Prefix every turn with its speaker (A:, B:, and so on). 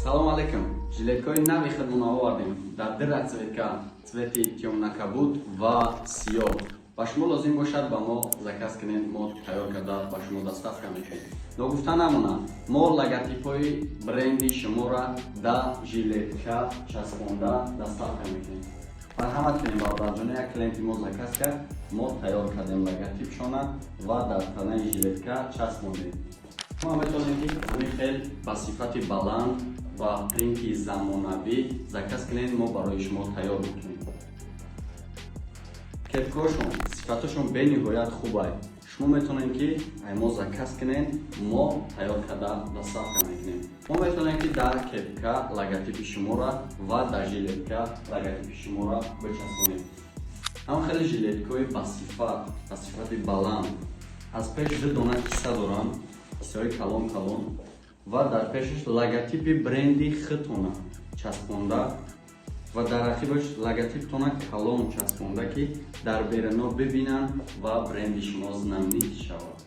A: Салом алейкум! Жилеткаҳои нави хидмона овардем дар ду расцветка: цвети тёмно-кабуд ва сиёҳ. Ба шумо лозим бошад, ба мо заказ кунед, мо тайёр карда ба шумо доставка мекунем. Ногуфта намонад, мо логотипҳои бренди шуморо да жилетка часпонда доставка мекунем. Марҳамат кунем, бародарҷоно. Як клиенти мо заказ кард, мо тайёр кардем логотипшона ва дар танаи жилетка часпондем. Шумо метавонед, ки ҳамин хел ба сифати баланд ва принти замонавӣ заказ кунед, мо барои шумо тайёр мекунем. Кепкаҳошон сифаташон бениҳоят хубай. Шумо метавонед, ки ай мо заказ кунед, мо тайёр карда доставка мекунем. Мо метавонем, ки дар кепка логотипи шуморо ва дар жилетка логотипи шуморо бичаспонем. Ҳам хеле жилеткаҳои ба сифат, ба сифати баланд, аз пеш ду дона киса доранд, кисаҳои калон калон, ва дар пешаш логотипи бренди худтона часпонда ва дар ақибаш логотиптона калон часпонда, ки дар беруно бибинанд ва бренди шумо знаменит шавад.